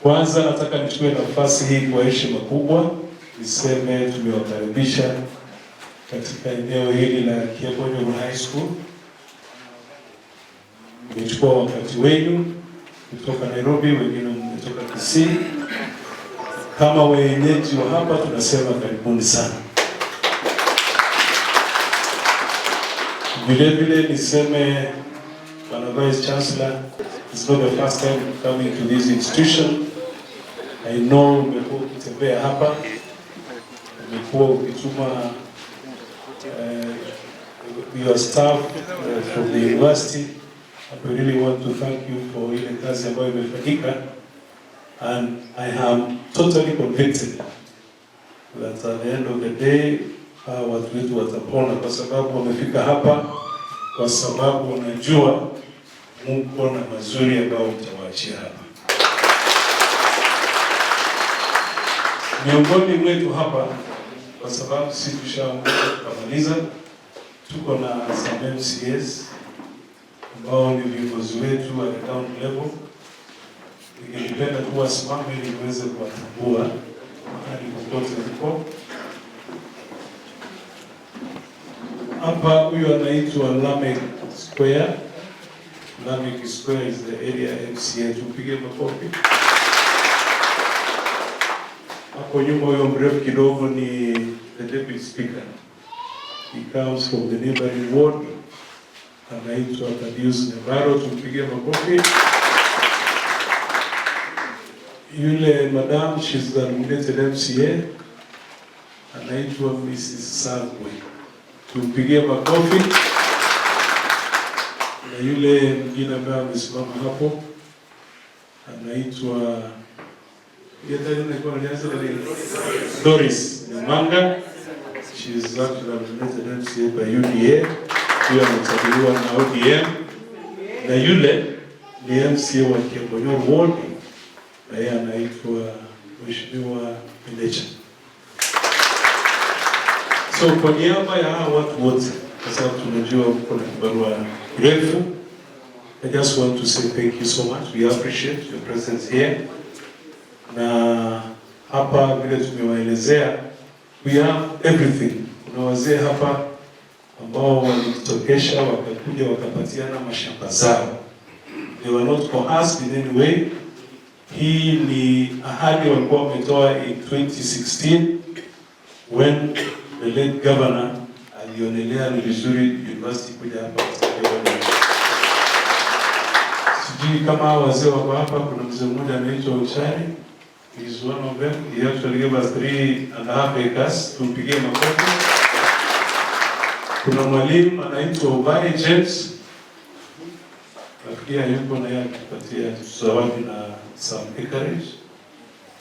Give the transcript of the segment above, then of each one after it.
Kwanza nataka nichukue nafasi hii kwa heshima kubwa niseme tumewakaribisha katika eneo hili la Kiabonyoru High School. Mmechukua wakati wenu kutoka Nairobi, wengine mmetoka Kisii. Kama wenyeji wa hapa tunasema karibuni sana. Vile vile niseme, Bwana Vice Chancellor, it's not the first time coming to this institution. I know umekuwa ukitembea hapa, umekuwa ukituma your staff from the university, and we really want to thank you for ile kazi ambayo imefanyika, and I am totally convicted that at the end of the day hawa watu wetu watapona, kwa sababu wamefika hapa kwa sababu wanajua muko na mazuri ambayo mtawaachia hapa. Miongoni mwetu hapa, kwa sababu si tushaongoza tukamaliza, tuko na some MCAs ambao ni viongozi wetu at the county level. Ningelipenda tu wasimame ili niweze kuwatambua mahali popote mko. Hapa huyu anaitwa Lamek Square. Lamek Square is the area MCA. Tupige makofi. Hapo nyuma huyo mrefu kidogo ni the deputy speaker. He comes from the neighboring ward. Anaitwa Thaddeus Nyabaro, tumpigie makofi. Yule madam, she's the nominated MCA, anaitwa Mrs. Sagwe, tumpigie makofi. Na yule mwingine ambaye amesimama hapo anaitwa Doris Nyamanga. She is actually nominated MCA by UDA. Huyo amechaguliwa na ODM, na yule ni MCA wa Kiabonyoru Ward, na yeye anaitwa Mheshimiwa Milecha. So kwa niaba ya hawa watu wote, kwa sababu tunajua uko na kibarua kirefu, I just want to say thank you so much. We appreciate your presence here. Na hapa vile tumewaelezea, we have everything. Kuna wazee hapa ambao walijitokesha wakakuja wakapatiana mashamba zao. They were not coerced in any way. Hii ni ahadi walikuwa wametoa in 2016 when the late governor alionelea ni vizuri university kuja hapa. Sijui kama wazee wako hapa, kuna mzee mmoja anaitwa Ochari. He is one of them. He actually gave us 3.5 acres. Tumpigie makofi. Kuna mwalimu anaitwa Obaye James. Nafikiria yuko na yeye akitupatia zawadi na some acreage.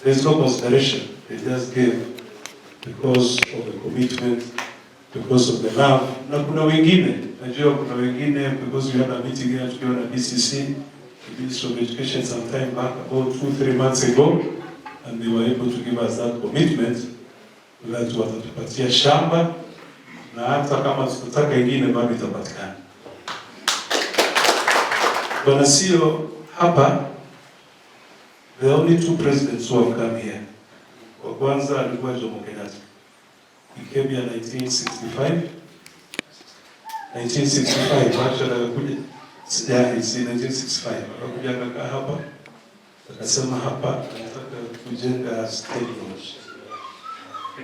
There is no consideration. They just gave because of the commitment, because of the love. Na kuna wengine, najua kuna wengine because we had a meeting here tukiwa na DCC, the Ministry of Education, some time back, about 2, 3 months ago, and they were able to give us that commitment that watatupatia shamba na hata kama tutataka ingine bado itapatikana. Bwana sio hapa, the only two presidents who have come here. Wa kwanza alikuwa Jomo Kenyatta. He came here 1965. 1965 actually akakuja, yeah, it's in 1965. Akakuja akakaa hapa, akasema hapa anataka kujenga state lodge.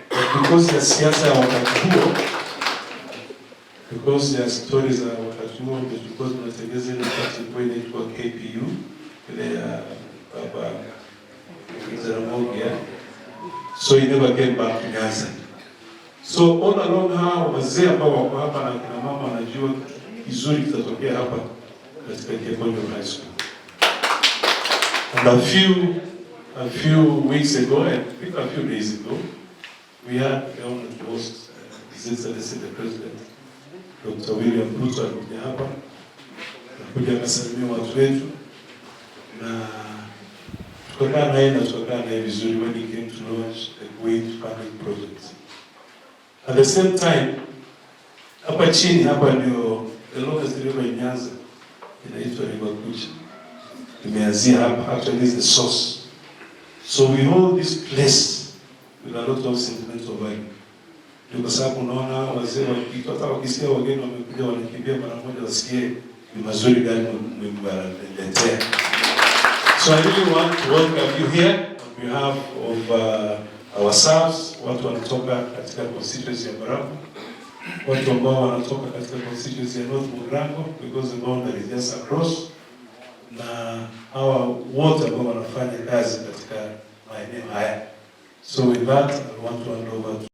But because ya siasa ya wakati huo, because ya stories za wakati huo, ndio tulikuwa tunatengeza ile party ilikuwa inaitwa KPU, ile ya baba Jaramogi, yeah. So he never came back to Nyanza. So all along hawa wazee ambao wako hapa na kina mama wanajua kizuri kitatokea hapa katika Kiabonyoru High School. And a few weeks ago, I think a few days ago, we had the honor to host His Excellency the President, Dr. William Ruto alikuja hapa, alikuja akasalimia watu wetu na tukakaa naye na tukakaa naye vizuri when he came to launch the Kuwait Funding Project. At the same time, hapa chini hapa ndio the longest river in Nyanza, inaitwa River Kucha. Imeanzia hapa, actually is the source. So we hold this place with a lot of sentimental value. Ndio kwa sababu unaona wazee wakiitwa, hata wakisikia wageni wamekuja, wanakimbia mara moja wasikie ni mazuri gani mmewaletea. So I really want to welcome you here on behalf of ourselves, watu wanatoka katika constituency ya Baringo, watu ambao wanatoka katika constituency ya North Mugirango because the boundary is just across, na hawa wote ambao wanafanya kazi katika maeneo haya. So with that, I want to hand over to